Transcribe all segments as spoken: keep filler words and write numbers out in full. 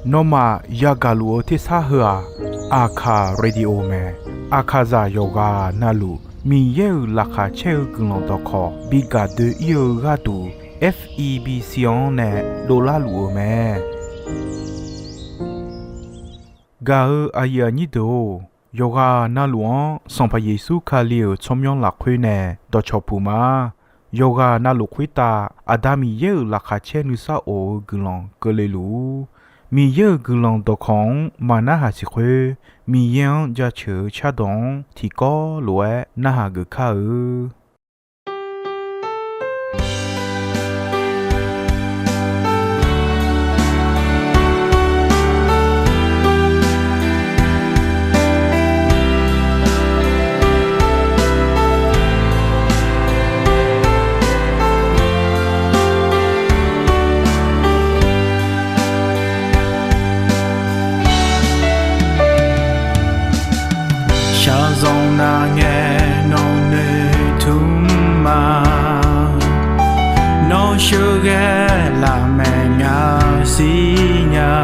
Nawmaf yagaq luf-eu tersar heu-aq, Aqkaq Radio mae. Aqkaqzaq yawqghaq navluf Miqyaer-euq laqkhaq caer-eu guiqlanq dawqkawq bi gaq doe-ir-eu gharduq, F E B C-anr nae dovlar luf-eu mae. Gaq-eu aqyuif aqnyir deuq-or, yawqghaq navluf-anr Sanqpaq Yeqsur Kali-euq tsawrmyanr lafkhoer nae dawqcawq puq ma. Yawqghaq navluf khoertav Aqda Miqyaer-euq laqkhaq caer nuisar of-eu guiqlanq keuvle luf-ur. Miqyaer-euq guiqlanq dawqkawq-anr maqnarhaq siq khoer, Miqyaer-anr jaceuq-eu cardawq-anr tiqkawv lof-aer narhaq geuf kar-eu. Shaqzanq nar ngae nawq noeqtmq ma. Nawr sheuqghae lafmaeq ngaq siqnya.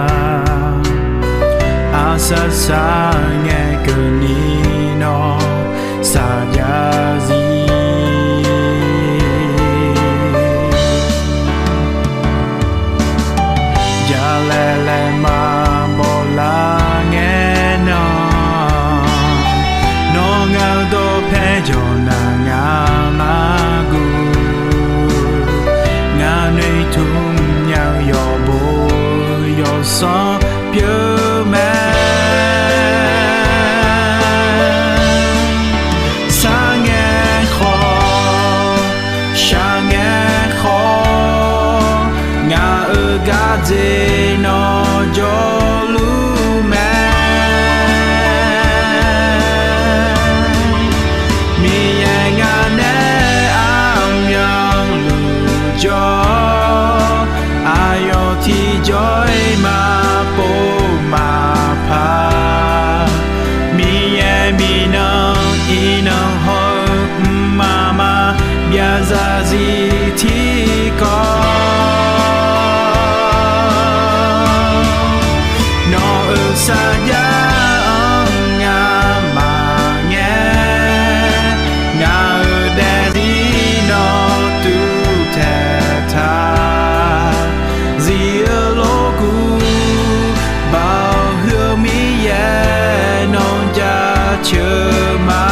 Aqsar sar ngae keuvni nawr saqjav zir. Jalaeq laeq maqbaw lar ngae nan, nawr ngaq-eu dawqpae jawq nar ngaq maqguv. Ngaq noeqtmq nya-eu yawqbo yawqsanr pyeuf mae. Sar ngae khawf, shaq ngae khawf, ngaq-euq gardzer nawr jawrluf mae. Miqyaer ngaq nae armyanluf jawr, aqyawf tiqjawr-iq maqpov maqpar. Miqyaer miqnan iqnan hawr-eu mqmaq maqbyav zarzir tiqkawv. Nawq-euq sarjax-anr ngamaf ngae, ngaq-euq daefzir nawr tuvtaeq taq. Zif-eu lorkuv, Baoq huiq-eu Miqyaer nawr jaceuq ma.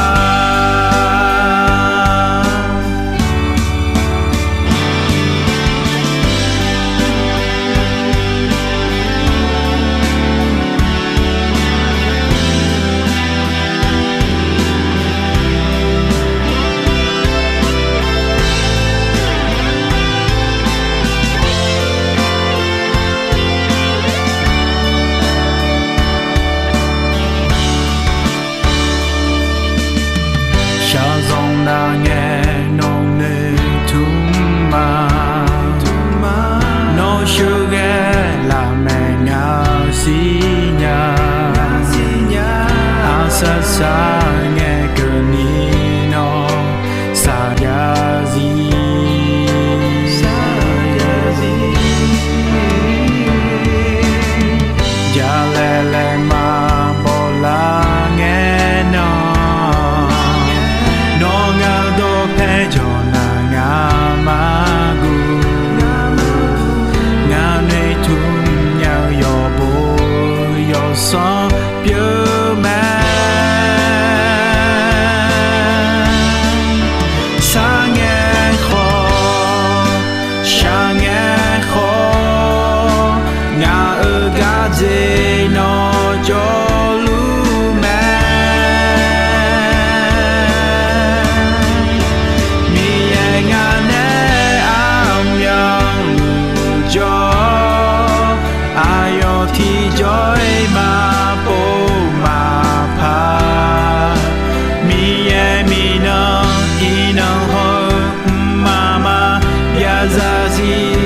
Shaqzanq nar ngae nawq noeqtmq ma. Nawr sheuqghae lafmaeq ngaq siqnya. Aqsar sar ngae keuvni nawr saqjav zir. Jalaeq laeq maqbaw lar ngae nan, nawr ngaq-eu dawqpae jawq nar ngaq maqguv. Ngaq noeqtmq nya-eu yawqbo yawqsanr pyeuf mae. Sar ngae khawf, shaq ngae khawf, ngaq-euq gardzer nawr jawrluf mae. Miqyaer ngaq nae armyanluf jawr, aqyawf tiqjawr-iq maqpov maqpar. Miqyaer miqnan iqnan hawr-eu mqmaq maqbyav zarzir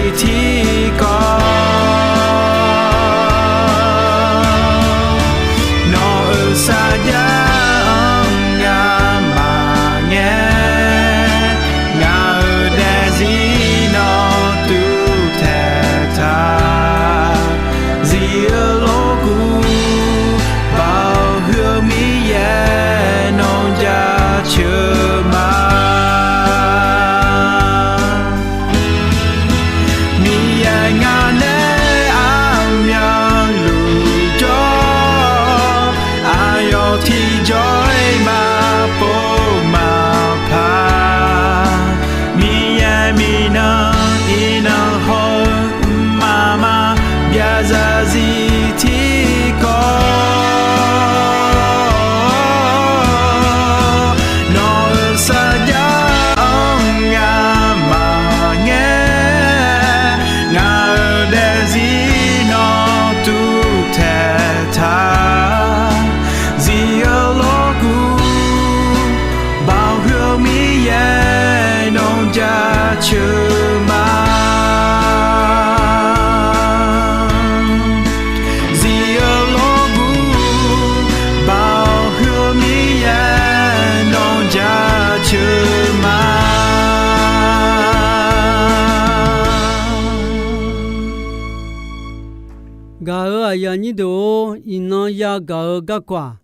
Gaq-euq aqyuif aqnyir deuq-or, iqnan yagaq-eu garkawv-aq,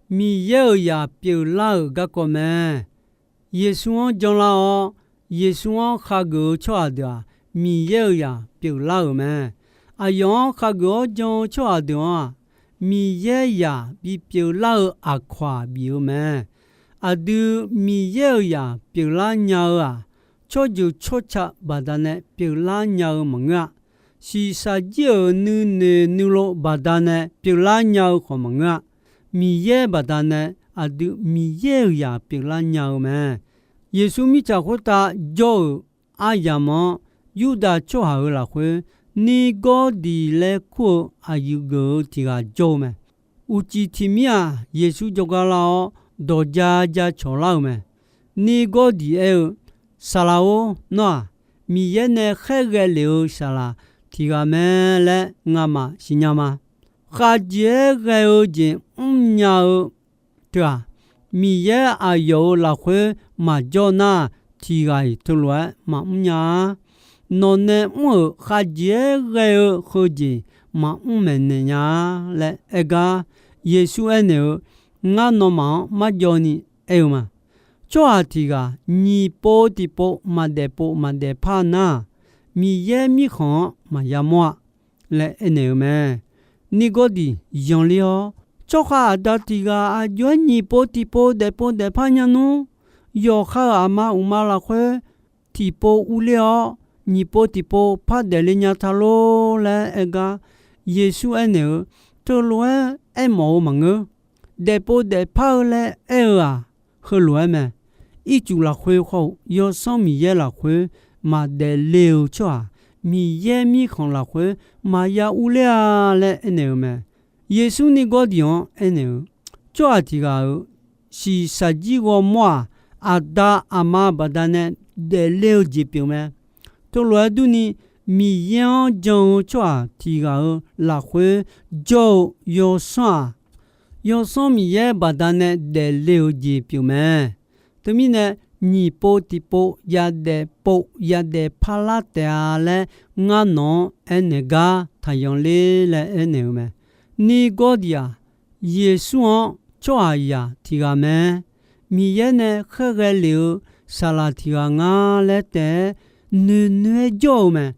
Miqyaer-euq zaq pyeuflar-euq garkawv mae. Yeqsur-anr janlar-awr, Yeqsur-anr khageuf-eu tsawrhaq deuq-aq, Miqyaer-euq zaq pyeuflar-euq mae. Aqyawf-anr khageuf-awr jan-eu tsawrhaq deuq-anr-aq, Miqyaer zaq bipyeuf lar-eu aqkawq-aq bif-eu mae. Aqdui Miqyaer-euq zaq pyeuflar nya-eu-aq, tsawrjeuq tsawrca baqdanae pyeuflar nya-eu maqngeur-a. Shiqshaq jir-euq nuinoeq nuilov baqdanae pyeuflar nya-eu khawf maqngeur-a. Miqyaer baqdanae aqdui Miqyaer-euq zaq pyeuflar nya-eu mae. Yeqsur mirtsaq khoertav jawr-euq aryamq-anr, Yurdav tsawrhaq-euq lafkhoer Nirgawrdiq laer kur-eu aqyuif geuf-eu tiq ghaq jawr-eu mae. Uqcif tiq mir-aq, Yeqsur jawrgar lar-awr, dawq ja ja cawq lar-euq mae. Nirgawrdiq aer-eu, Saqlaq-or, nawr-aq, Miqyaer nae khaerghae lef-eu saqlaq tiq ghaq mae laer ngamaf siqnya ma. Khavjeq-aer ghae-eu jeq mrnya-eu teu-aq, Miqyaer aqyawf-euq lafkhoer maqjawr nar, tiq ghaq-iq teulof-aer maqmr nya-a. Nawqnae mr-euq khavjeq-aer ghae-eu heujeq maqmr maeqnaeq nya-a laer aer gar, Yeqsur aernaeq-eu, Ngar nawmaf-anr marjawv ni aer-eu ma. Tsawrhaq tiq ghaq nyiq pov tiqpov maqdaef pov maqdaef par nar, Miqyaer mirkhanq-anr maqya mawr-a laer aernaeq-eu mae. Nirgawrdiq yanler-awr, Tsawrhaq aqda tiq ghaq aqjox-aer nyiq pov tiqpov daefpov daefpar nya nmr? Yawqha-euq aqma uqma lafkhoer tiqpov urler-awr, nyiq pov tiqpov par daefle nya ta lor laer aer gar, Yeqsur aernaeq-eu, Teulof-aer aermawf-eu maqngeur. Daefpov daefpar-eu laer aer-eu-aq, heulof-aer mae. Ircuf lafkhoer khawr-eu Yawsanr Miqyaer lafkhoer maqdaef le-eu tsawrhaq, Miqyaer mirkhanq lafkhoer maqya urler-a laer aernaeq-eu mae. Yeqsur Nirgawrdiq-anr aernaeq-eu, Tsawrhaq tiq ghaq-euq shiqshaq jir ghawrmawr-aq, aqda aqma baqdanae daefle-eu jeq pyeuf mae. Teulof-aer durni, Miqyaer-anr jan-eu tsawrhaq tiq ghaq-euq lafkhoer jawr-eu Yawsanr-aq, Yawsanr Miqyaer baqdanae daefle-eu jeq pyeuf mae. Teumirnae, nyiq pov tiqpov yadaef pov yadaef parlar taef-a laer ngar nawq-anr aernaeq gar taqyan ler laer aernaeq-eu mae. Nirgawrdiq-aq, Yeqsur-anr tsawrhaqzaq tiq ghaq mae. Miqyaer nae khaerghae lef-eu saqlaq tiq ghaq nga laer taef-aer noeqnoeq-aer jawr-eu mae.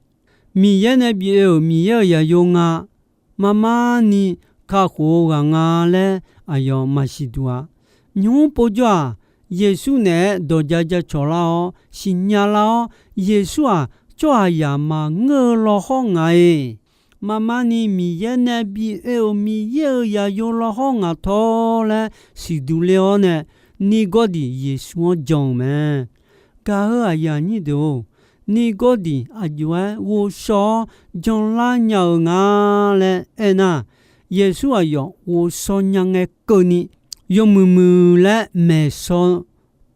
Miqyaer nae bif oe-euq Miqyaer-euq zaqyo nga, marmar ni kakhof-eu ghaq nga laer aqyawf maqsiq duq-a. Nymq-mr povjawr-aq, Yeqsur naeq-aer dawq ja ja cawq lar-awr siqnya lar-awr, Yeqsur-aq, tsawrhaqzaq maqngeur-eu lawhawr ngaq-iq, marmar ni Miqyaer nae bif oe-euq Miqyaer-euq zaqyo lawhawr ngaq tawr laer siqduq ler-awr nae, Nirgawrdiq Yeqsur-anr jan-euq mae. Gaq-euq aqyuif aqnyir deuq-or, Nirgawrdiq aqjox-aer ghovshaw-awr janlar nya-eu nga laer aernar, Yeqsur aqyawf ghovshaw nya ngae keuvni, yawmuiq muiq laer maeqshaw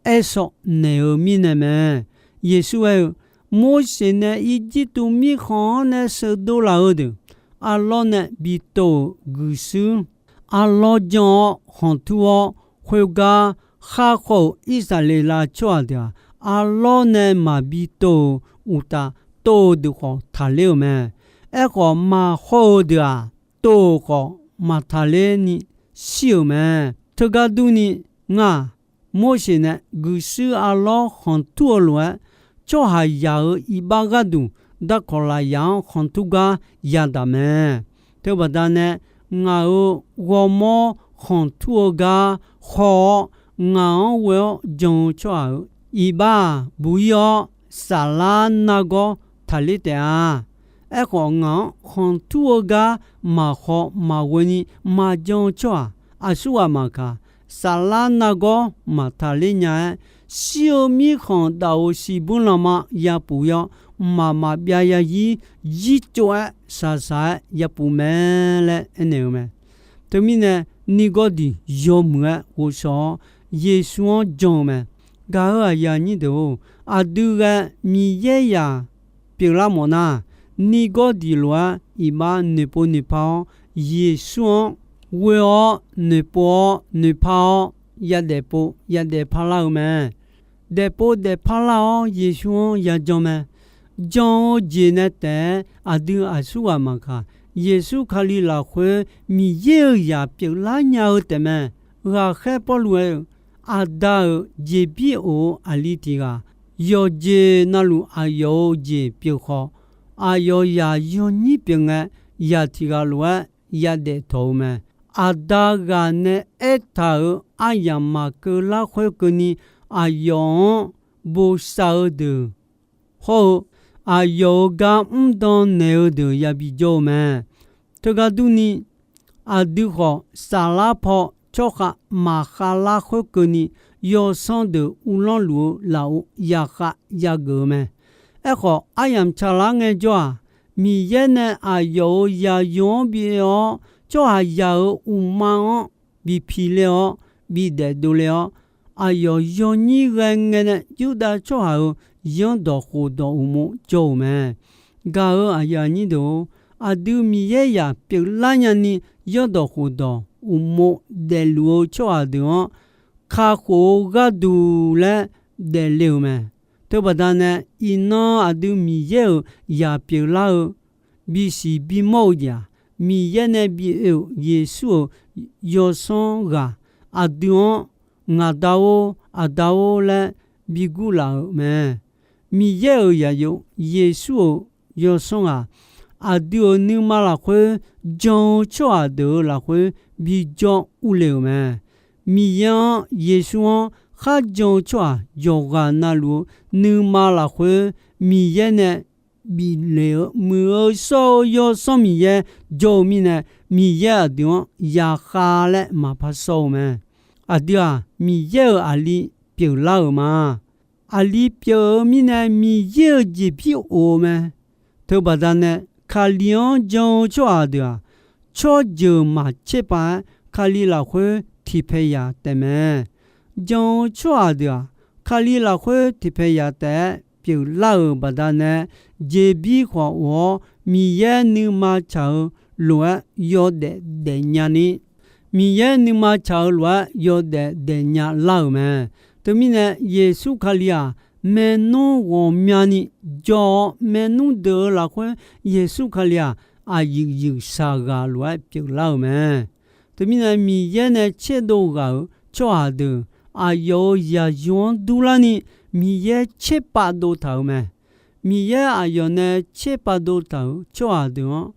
aer shaw naeq-eu mirnae mae. Yeqsur aer-eu, Morseq nae Irjirtuv mirkhanq-anr nae sheuqdov laf-eu deuq, arlawr nae bitov-euq guiqshuir, arlawr jan-awr khanqtur-awr, khoergar kharkhaw-euq Irsaqleqlav tsawrhaq deuq-aq, arlawr nae maqbi tov-euq uqtaf, tov-eu deuq khawf taqler-euq mae. Aerkhawf, maqhaw-eu deuq-aq, tov-euq khawf maqtaqler ni shir-euq mae. Teugar durni, ngar-aq, Morseq nae guiqshuir arlawr khanqtur-eu lof-aer, tsawrhaqzaq-euq iqbax gharduq darkawq lafyaq-anr khanqtur gar yadaq mae. Teubaqda nae, ngaq-euq ghawrmawr khanqtur-eu gar haw-awr, ngaq-anr ghoe-awr jan-eu tsawrhaq-euq iqbax-aq, buq-ir-awr saflar nargawr taqler taef-a. Aerkhawf, ngaq-anr khanqtur-eu gar maqhaw maqghoe ni maqjan-eu tsawrhaq aqsurghaq maqkaq, saflar nargawr maqtaqler nya-aer, shir-eu mirkhanq daf-euq siqbur lanma yapuf-ir-awr, mqmaq maqbyav yazir zircov-aer shaqshaq-aer yapuf mae laer aernaeq-eu mae. Teumirnae, Nirgawrdiq yawmuiq-aer ghovshaw-awr, Yeqsur-anr jan-eu mae. Gaq-euq aqyuif aqnyir deuq-or, aqdui ghae Miqyaer zaq pyeuflar mawf nar, Nirgawrdiq lof-aer iqbax noeqpov noeqpar-awr, Yeqsur-anr ghoe-awr noeqpov-awr noeqpar-awr, yadaef pov yadaef parlar-eu mae. Daefpov daefpar lar-awr Yeqsur-anr yajan mae. Jan-eu jeq nae taef-aer aqdui aqsurghaq maqkaq, Yeqsur Kali lafkhoer Miqyaer-euq zaq pyeuflar nya-eu taefmae. Ghaqkhaer Pawrluv aer-eu, Aqda-euq jeqbir of-eu aqli tiq ghaq, yawqjeq navluf aqyawf-euq jeq pyeuf khawf, aqyawf zaq yawnyir pyeuf ngae, zaq tiq ghaq lof-aer yadaef tawq-eu mae. Aqda ghaq nae aertaq-euq aryamq maqkeuv larkhoer keuvni, aqyawf-anr bosav-eu deuq hawr-eu, aqyawf-euq gar mrdan naeq-eu deuq yabi jawr-eu mae. Teugar durni, aqdui khawf saflar paw tsawrkhav maqkhav larkhoer keuvni, yawsanr deuq uvlanr luf-eu lafov yaqkhav yageuf-eu mae. Aerkhawf, aryamq tsaqlar ngaejawr-aq, Miqyaer nae aqyawf-euq zaqyo-anr bioe-awr, tsawrhaqzaq-euq uqma-anr bi piler-awr, bi daefdov ler-awr, aqyawf yawnyir ghae ngae nae Yurdav tsawrhaq-euq zanrdawq khofdawq uqmov jawr-euq mae. Gaq-euq aqyuif aqnyir deuq-or, aqdui Miqyaer zaq pyeuflar nyani zanrdawq khofdawq uqmov daefluf-eu tsawrhaq deuq-anr kakhof-eu gharduq laer daefle-euq mae. Teubaqda nae, iqnan aqdui Miqyaer-euq zaq pyeuflar-eu bisiq bimawr-eu jeq-aq, Miqyaer nae bi oe-euq Yeqsur-euq yawsanr ghaq aqdui-anr ngaq Da-or, Aqda-or laer bi gurlaf-euq mae. Miqyaer-euq zaqyo Yeqsur-euq yawsanr ghaq aqdui-euq nuima lafkhoer jan-eu tsawrhaq deuq-euq lafkhoer bijawr urle-euq mae. Miqyaer-anr, Yeqsur-anr kharjan-eu tsawrhaq yawqghaq navluf-eu nuima lafkhoer Miqyaer nae bif le-eu muiq-eu shawr-eu Yawsanr Miqyaer jawr-eu mirnae, Miqyaer aqdui-anr yaqkhav laer maqpar shawr-eu mae. Aqdui-aq, Miqyaer-euq aqli pyeuflar-euq ma. Aqli pyeuf-eu mirnae Miqyaer-euq jeqbir of-eu mae. Teubaqda nae, Kali-anr jan-eu tsawrhaq deuq-aq, tsawrjeuq maqtser pav-aer Kali lafkhoer tiqpaeq yaq taef mae. Jan-eu tsawrhaq deuq-aq, Kali lafkhoer tiqpaeq yaq taef-aer pyeuflar-euq baqdanae, jeqbir khawf of-awr, Miqyaer nuima tsaq-eu lof-aer yawdaef daefnya ni, Miqyaer nuima tsaq-eu lof-aer yawdaef daefnya lar-euq mae. Teumirnae, Yeqsur Kali-aq, maernmr ghawqmyani jawr-awr, maernmr deuq-eu lafkhoer Yeqsur Kali-aq, aqyuif yuif shaq ghaq lof-aer pyeuflar-euq mae. Teumirnae, Miqyaer nae tserdov ghaq-euq tsawrhaq deuq aqyawf-euq zaqyo-anr durlarni Miqyaer tserpav dov taq-euq mae. Miqyaer aqyawf nae tserpav dov taq-euq tsawrhaq deuq-anr,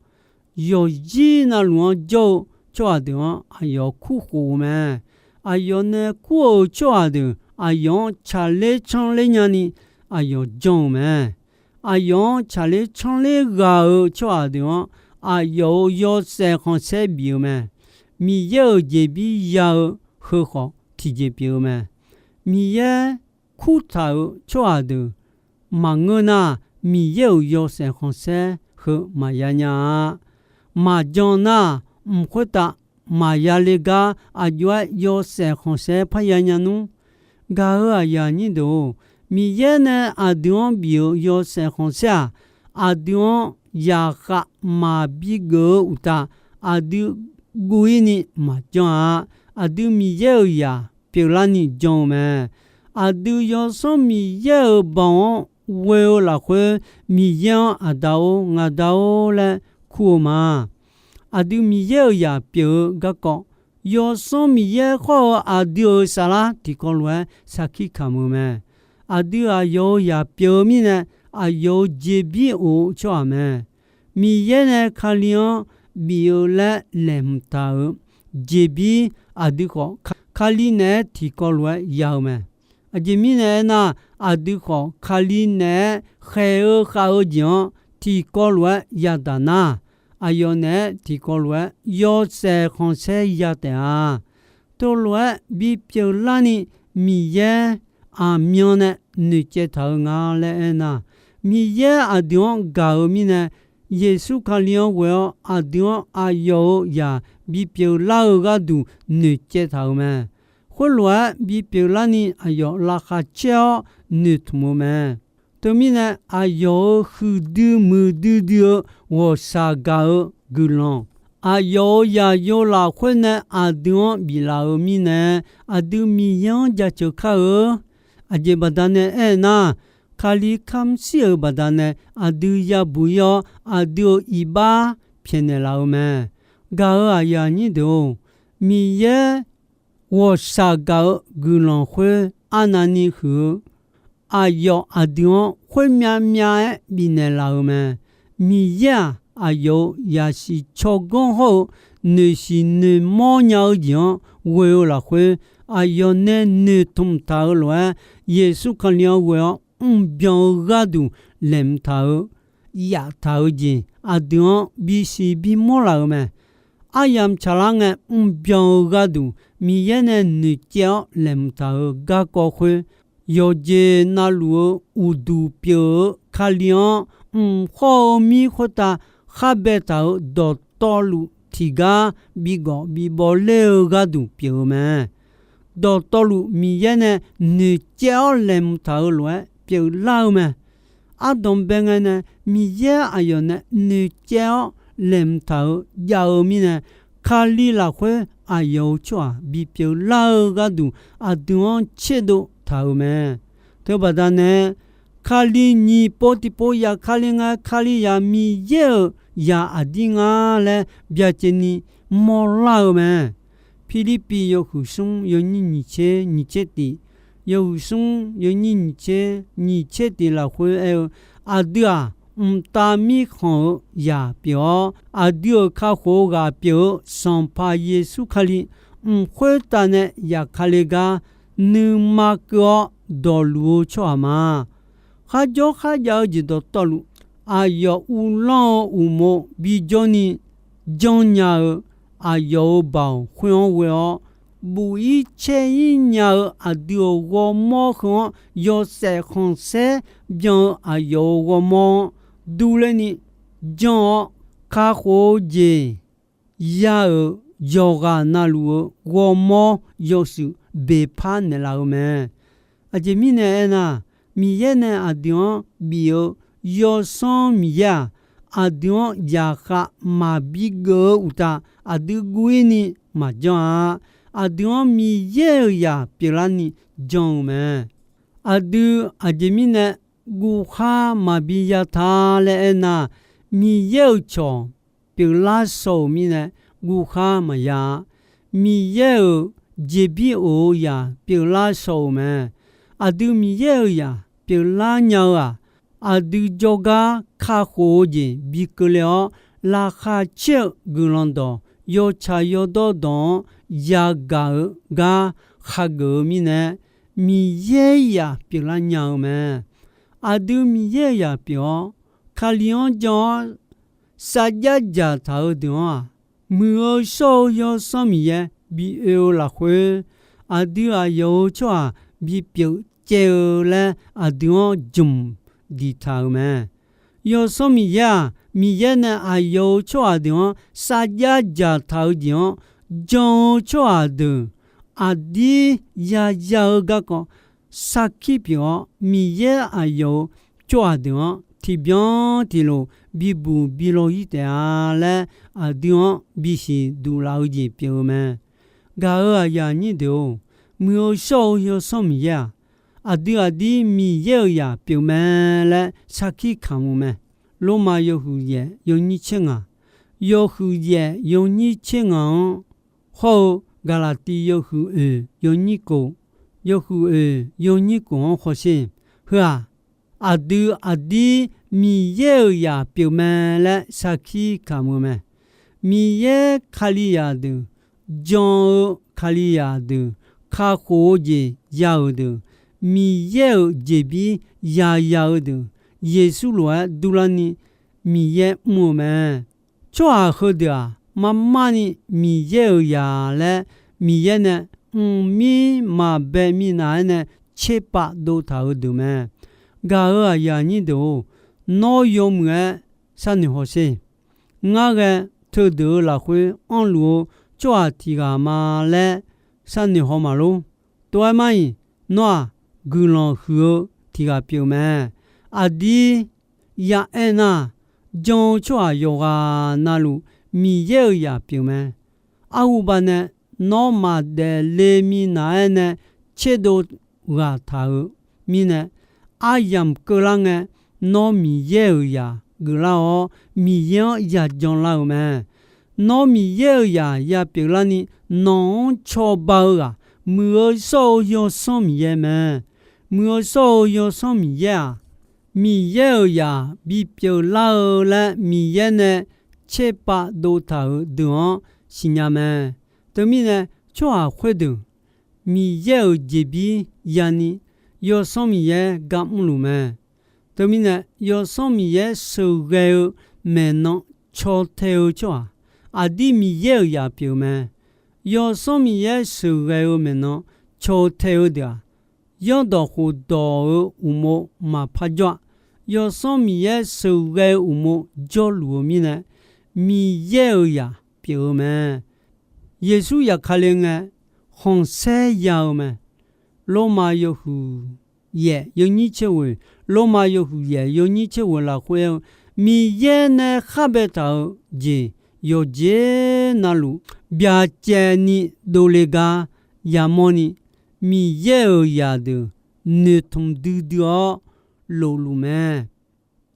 yawqzir navluf-anr jawr-eu tsawrhaq deuq-anr aqyawf kurkhof-eu mae. Aqyawf nae kur-euq tsawrhaq deuq aqyawf-anr tsaqler tsanrler nyani aqyawf janr-eu mae. Aqyawf-anr tsaqler tsanrler ghaq-euq tsawrhaq deuq-anr, aqyawf-euq yawshaef khanqsaer bif-eu mae. Miqyaer-euq jeqbir ya-eu heu khawf tiqjeq pyeuf-eu mae. Miqyaer kurtaq-euq tsawrhaq deuq maqngeur nar, Miqyaer-euq yawshaef khanqsaer heu maqya nya-a. Maqjan nar, mq khoertav maqya le gar aqjox-aer yawshaef khanqsaer parya nya nmr. Gaq-euq aqyuif aqnyir deuq-or, Miqyaer nae aqdui-anr bif-euq yawshaef khanqsaer-aq, aqdui-anr yaqkhav maqbi geuf-eu uqtaf, aqdui guv-ir ni maqjanr-a. Aqdui Miqyaer-euq zaq pyeuflarni jan-eu mae. Aqdui Yawsanr Miqyaer-euq baoq-anr ghoe-eu lafkhoer, Miqyaer-anr Aqda-or, Ngaqda-or laer kur-eu ma. Aqdui Miqyaer-euq zaq pyeuf-eu garkawv, Yawsanr Miqyaer khawr-eu aqdui-euq saflar tiqkawv lof-aer sarkir kamq-eu mae. Aqdui aqyawf-euq zaq pyeuf-eu mirnae, aqyawf-euq jeqbir of-eu tsawrhaq mae. Miqyaer nae Kali-anr bif-eu laer laeqhmq taq-euq jeqbir aqdui khawf, Kali naeq-aer tiqkawv lof-aer ya-eu mae. Aqjeq mirnae aernar, aqdui khawf Kali naeq-aer khaeq-eu khav-eu jeq-anr tiqkawv lof-aer yadaq nar, aqyawf naeq-aer tiqkawv lof-aer yawshaef khanqsaer ya taef-a. Teulof-aer bipyeuf larni Miqyaer aqmyan nae noeqcaev taq-eu nga laer aernar, Miqyaer aqdui-anr gaq-eu mirnae, Yeqsur Kali-anr ghoe-awr aqdui-anr aqyawf-euq zaq bipyeuf lar-eu gharduq noeqcaev taq-euq mae. Khoerlof-aer bipyeuf larni aqyawf laqkhaq caer-awr noeqtmq-eu mae. Teumirnae, aqyawf-euq huiqdui muiqdui dui-eu ghawqshaq gaq-eu guiqlanq, aqyawf-euq zaqyo lafkhoer nae aqdui-anr biflaf-euq mirnae, aqdui Miqyaer-anr jaceuq kar-eu. Aqjeq baqdanae aernar, Kali kamq shir-euq baqdanae aqdui yabuq-ir-awr, aqdui-euq iqbax pyaeqnaeq laf-eu mae. Gaq-euq aqyuif aqnyir deuq-or, Miqyaer ghawqshaq gaq-eu guiqlanq khoer arnavni huiq-eu aqyawf aqdui-anr khoermyav myav-aer bifnaeq laf-euq mae. Miqyaer-aq, aqyawf-euq zaqsiq tsawrganr hawr-eu noeqsiq noeqmawr nya-eu jeq-anr ghoe-eu lafkhoer, aqyawf nae noeqtmq taq-euq lof-aer, Yeqsur Kali-anr ghoe-awr mrbyan-eu gharduq laeqhmq taq-eu, yaftaq-eu jeq aqdui-anr bisiq bimawr laf-euq mae. Aryamq tsaqlar ngae mrbyan-eu gharduq Miqyaer nae noeqcaev-awr laeqhmq taq-euq garkawv khoer, yawqjeq navluf-eu uqduq pyeuf-eu Kali-anr mq khawr-eu mir khoertav khar baetaq-euq dawqtawvluf tiqgar bigawf bibawv ler-eu gharduq pyeuf-eu mae. Dawqtawvluf Miqyaer nae noeqcaev-awr laeqhmq taq-euq lof-aer pyeuflar-eu mae. Ardanqbae ngae nae Miqyaer aqyawf nae noeqcaev-awr laeqhmq taq-euq jav-eu mirnae, Kali lafkhoer aqyawf-euq tsawrhaq bipyeuf lar-eu gharduq aqdui-anr tserdov taq-euq mae. Teubaqda nae, Kali nyiq pov tiqpov zafkale ngae, Kalizaq Miqyaer-euq zaq aqdir nga laer byacaevni mawrlar-eu mae. Pirlirpiv yawhuiq smr yawnyir nyiq tser nyiq tser tiq, yawhuiq smr yawnyir nyiq tser nyiq tser tiq lafkhoer aer-eu, aqdui-aq, mqtav mirkhanq-eu zaq pyeuf-awr, aqdui-euq kakhof-eu ghaq pyeuf-eu Sanqpaq Yeqsur Kali mq khoertav nae zafkale gar nuima keuv-awr dawqluf-eu tsawrhaq ma. Kharjawr kharjav-eu jeq dawqtawvluf, aqyawf uvlanr-eu uqmov bijawrni janrnya-eu aqyawf-euq baoq khoer-anr ghoe-awr, buf-ir caer-ir nya-eu aqdui-euq ghawrmawr heu-anr yawshaef khanqsaer byan-eu aqyawf-euq ghawrmawr-anr durler ni janr-awr, kakhof-eu jeq ya-euq yawqghaq navluf-eu ghawrmawr yawshuif beqpar naeqlaf-eu mae. Aqjeq mirnae aernar, Miqyaer nae aqdui-anr bif-eu Yawsanr Miqyaer-aq, aqdui-anr zaqkhav maqbi geuf-eu uqtaf, aqdui guv-ir ni maqjanr-a. Aqdui-anr Miqyaer-euq zaq pyeuflarni jan-eu mae. Aqdui aqjeq mirnae guvkhar maqbi yata laer aernar, Miqyaer-euq cawq pyeuflar shaw-euq mirnae guvkhar maqya-a. Miqyaer-euq jeqbir of-eu zaq pyeuflar shaw-euq mae. Aqdui Miqyaer-euq zaq pyeuflar nya-eu-aq, aqdui jawrgar kakhof-eu jeq bi keuvle-awr, laqkhaq caer-eu guiqlanq dawq, yawtsaq yawdawr dawq-anr yagaq-eu gar khageuf-eu mirnae, Miqyaer zaq pyeuflar nya-eu mae. Aqdui Miqyaer-euq zaq pyeuf-awr, Kali-anr jan-awr sarjax dzaqtaq-eu deuq-anr-aq, Muiq-eu shawr-eu Yawsanr Miqyaer bi oe-eu lafkhoer, aqdui aqyawf-euq tsawrhaq bipyeuf caev-eu laer aqdui-anr jmq diqtaq-euq mae. Yawsanr Miqyaer-aq, Miqyaer nae aqyawf-euq tsawrhaq deuq-anr sarjax dzaqtaq-eu jeq-anr jan-eu tsawrhaq deuq aqdir yaya-eu garkawv sarkir pyeuf-awr, Miqyaer aqyawf-euq tsawrhaq deuq-anr tiqbyan tiqlof bibuq bi law-ir taef-a laer, aqdui-anr bisiq duq laf-eu jeq pyeuf-eu mae. Gaq-euq aqyuif aqnyir deuq-or, Muiq-eu shawr-eu Yawsanr Miqyaer-aq, aqdui aqdir Miqyaer-euq zaq pyeuf mae laer sarkir kamq-eu mae. Lormav yawhuiq yaef yawnyir tser ngaq, yawhuiq yaef yawnyir tser ngaq-anr hawr-eu Gaqlaqtiv yawhuiq oeq yawnyir kof, yawhuiq oeq yawnyir kof-anr hawsher. Heu-aq, aqdui aqdir Miqyaer-euq zaq pyeuf mae laer sarkir kamq-eu mae. Miqyaer Kalizaq deuq, jan-eu Kalizaq deuq, kakhof-eu jeq ya-euq deuq, Miqyaer-euq jeqbir yaya-eu deuq, Yeqsur lof-aer durlarni Miqyaer mr-eu mae. Tsawrhaq heudeuq-aq, marmarni Miqyaer-euq zaq laer Miqyaer nae mqmir maqbae minav-aer nae tserpav dovtaq-euq deuq mae. Gaq-euq aqyuif aqnyir deuq-or, nawr yawmuiq-aer sharnoeq hawsher. Ngar ghae teudeuq-eu lafkhoer anrluf-eu tsawrhaq tiq ghaq ma laer sharnoeq haw maqlor. Tov-aer mar-iq, nawr-aq, guiqlanq huiq-eu tiq ghaq pyeuf mae. Aqdir ya'aer nar, jan-eu tsawrhaq yawqghaq navluf Miqyaer-euq zaq pyeuf mae. Arhuba nae nawr maqdaef le minav-aer nae tserdov ghaq taq-euq mirnae, aryamq keuvlar ngae, nawr Miqyaer-euq zaq geuflar-awr, Miqyaer-anr yajan lar-euq mae. Nawr Miqyaer-euq zaq ya pyeuflarni, nawq-anr cawba-eu ghaq, Muiq-eu shawr-eu Yawsanr Miqyaer mae. Muiq-eu shawr-eu Yawsanr Miqyaer-aq, Miqyaer-euq zaq bipyeuf lar-eu laer Miqyaer nae tserpav dov taq-euq deuq-anr siqnya mae. Teumirnae, tsawrhaq khoerdeuq Miqyaer-euq jeqbir yani Yawsanr Miqyaer gar mrluf mae. Teumirnae, Yawsanr Miqyaer sheuqghae-eu maeqnan caw tae-eu tsawrhaq, aqdir Miqyaer-euq zaq pyeuf mae. Yawsanr Miqyaer sheuqghae-eu maeqnan caw tae-eu deuq-aq, zanrdawq khofdawq-euq uqmov maqpar jawr-a. Yawsanr Miqyaer sheuqghae-eu uqmov jawrluf-eu mirnae, Miqyaer-euq zaq pyeuf-eu mae. Yeqsur zafkale ngae, khanqsaer ya-eu mae. Lormav yawhuiq yaef yawnyir tser ghoeq, Lormav yawhuiq yaef yawnyir tser ghoeq lafkhoer-eu, Miqyaer nae khar baetaq-euq jeq yawqjeq navluf byacaevni dovle gar yamawrni, Miqyaer-euq zaqdeuq noeqtmq duidui-awr lofluf mae.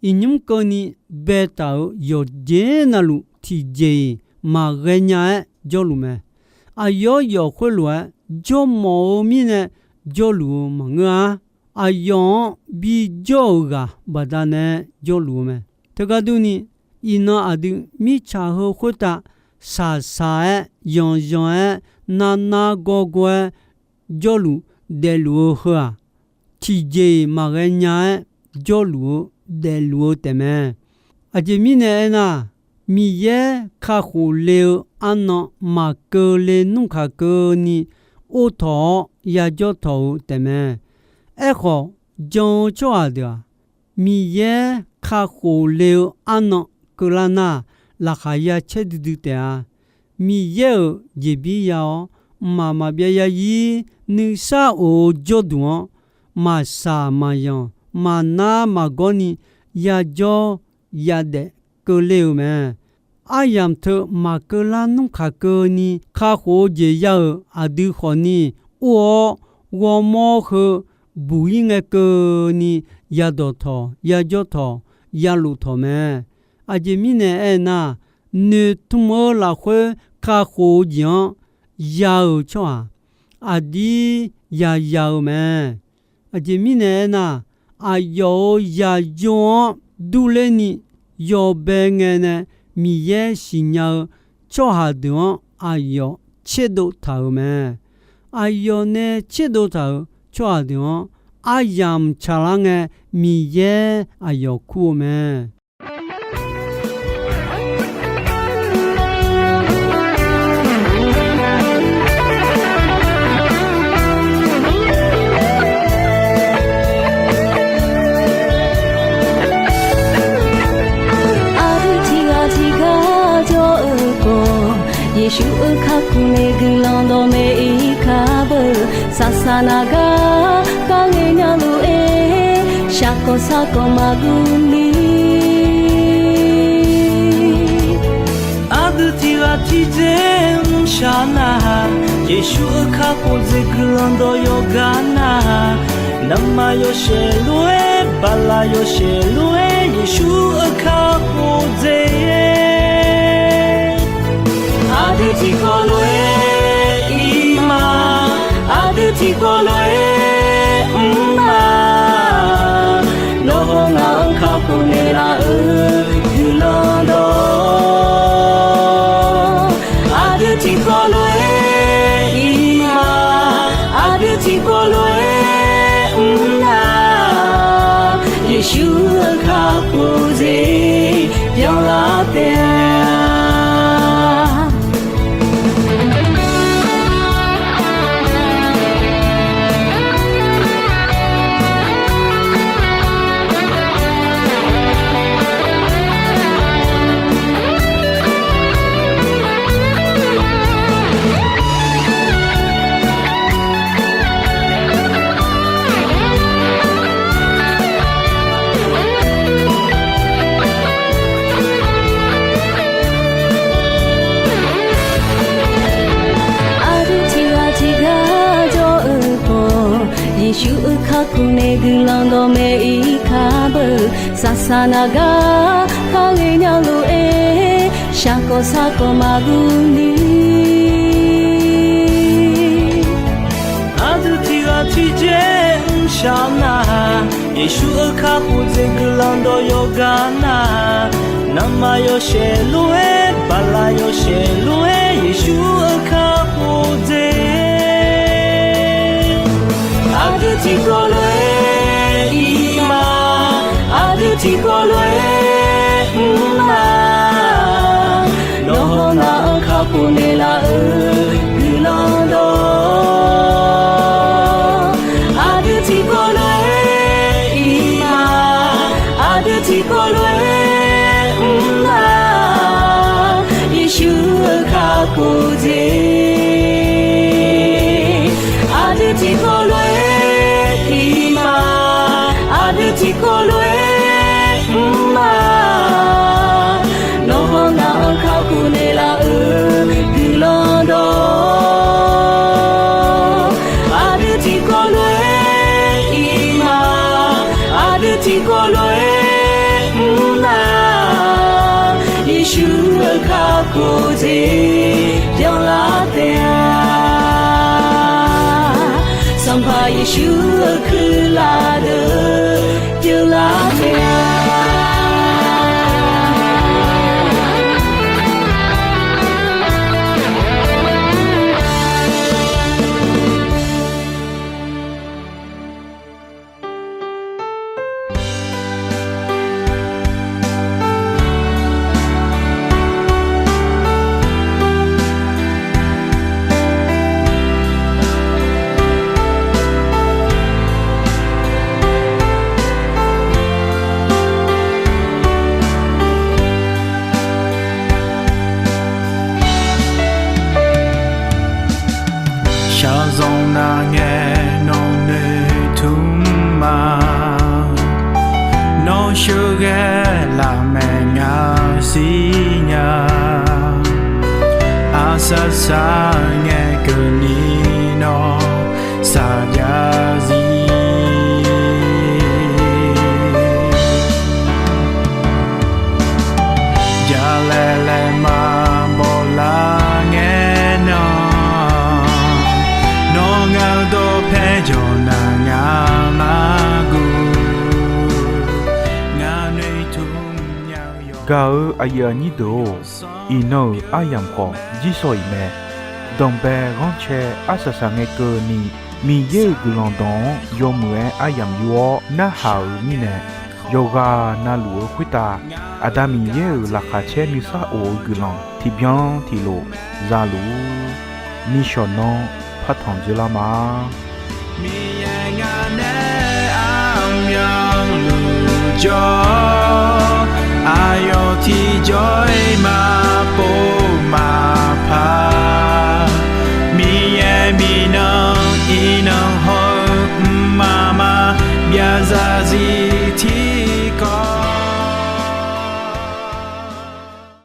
Iqnymr keuvni baetaq-euq yawqjeq navluf tiqjeq-iq maqghae nya-aer jawrluf mae. Aqyawf yawf khoerlof-aer jawrmawf-eu mirnae jawrluf-eu maqngeur-a. Aqyawf-anr bijawr-euq ghaq baqdanae jawrluf-eu mae. Teugar durni, iqnan aqdui mirtsaq heu khoertav shaqshaq-aer, yanqyanq-aer, narnar gawrgawr-aer jawrluf daefluf-eu heu-aq, tiqjeq-iq maqghae nya-aer jawrluf-eu daefluf-eu taefmae. Aqjeq mirnae aernar, Miqyaer kakhof le-eu arnan maqkeuvle nmr kaq keuvni or tawq-awr yajawr tawq-eu taefmae. Aerkhawf, jan-eu tsawrhaq deuq-aq, Miqyaer kakhof le-eu arnan keuvlar nar, laqkhaq ya caer duidui taef-a. Miqyaer-euq jeqbir ya-awr, mqmaq maqbyav yazir nuisar of-eu jawrduq-anr, maqshaq maqyanq, maqnar maqgawr ni yajawr yadaef keuvler-eu mae. Aryamq teu maqkeuvlar nmr kaq keuvni kakhof-eu jeq ya-euq aqdui khawfni or-awr, ghawrmawr heu buq-ir ngae keuvni yadawq tawq, yajawr tawq, yaluf tawq mae. Aqjeq mirnae aernar, noeqtmq-eu lafkhoer kakhof-eu jeq-anr ya-euq tsawrhaq aqdir yaya-eu mae. Aqjeq mirnae aernar, aqyawf-euq zaqyo-anr durler ni yawbae ngae nae Miqyaer siqnya-eu tsawrhaq deuq-anr aqyawf tserdov taq-euq mae. Aqyawf nae tserdov taq-euq tsawrhaq deuq-anr aryamq tsaqlar ngae Miqyaer aqyawf kur-eu mae. Aqdui tiqghaq tiqgar jawr-eu khawf, Yeqsur-euq kakhof nae guiqlanq dawqmaeq-ir kar beu. Saqsaq naq gar kar ngae nya lof-aer, shaqkawq sarkawq maqguv ni. Aqdui tiqghaq tiqdzer mrshaq nar-aq, Yeqsur-euq kakhof jeq guiqlanq dawq yawqgar nar-aq, navmaqyawshaef lof-aer, baqlaqyawshaef lof-aer, Yeqsur-euq kakhof jeq. Aqdui tiqkawv lof-aer ir ma, aqdui tiqkawv lof-aer mr ma. Nawr hawr ngaq-anr kakhof naeqlaf-euq guiqlanq dawq, aqdui tiqkawv lof-aer ir ma, aqdui tiqkawv lof-aer mr nar, Yeqsur-euq kakhof jeq byanlar taef-a. Yeqsur-euq kakhof nae guiqlanq dawqmaeq-ir kar beu, saqsaq naq gar kar ghaenya lof-aer, shaqkawq saqkawq maqguv ni. Aqdui tiqghaq tiqjeq mrshaq nar, Yeqsur-euq kakhof dzaeq guiqlanq dawq yawqgar nar, navmaqyawshaef lof-aer, baqlaq yawshaef lof-aer, Yeqsur-euq kakhof dzaeq. Aqdui tiqkawv lof-aer ir ma, aqdui tiqkawv lof-aer mr ma. Nawr hawnar-anr kakhof naeqlaf-euq guiqlanq dawq, aqdui tiqkawv lof-aer ir ma, aqdui tiqkawv lof-aer mr ma. Yeqsur-euq kakhof dzaeq. Aqdui tiqkawv lof-aer ir ma, aqdui tiqkawv lof-aer mr ma. Nawr hawnar-anr kakhof naeqlaf-euq guiqlanq dawq, aqdui tiqkawv lof-aer ir ma, aqdui tiqkawv lof-aer mr ma. Yeqsur-euq kakhof dzaeq byanlar taef-a. Sanqpaq Yeqsur-euq kuirlaf deuq byanlar taef-a. Shaqzanq nar ngae nawq noeqtmq ma. Nawr sheuqghae lafmaeq ngaq siqnya. Aqsaqsaq ngae keuvni nawr saqjav zir. Jalaeq laeqma bawqlar ngae nan, nawr ngaq-eu dawqpae jawq nar ngaq maqguv. Ngaq noeqtmq nya-eu yawq. Gaq-eu aqyuif aqnyir deuq-or, iqnan-euq aryamq khawf jirsawq iq mae. Danqbae ghanrcae arsaq saq ngae keuvni, Miqyaer-euq guiqlanq dawq-anr yawmuiq-aer aryamq yur-awr narhaq-euq mirnae, yawqghaq navluf-eu khoertav Aqda Miqyaer-euq laqkhaq caer nuisar of-eu guiqlanq tiqbyan tiqlof zaluf-ur. Nishawq nanr partanq dzeurlar ma. Miqyaer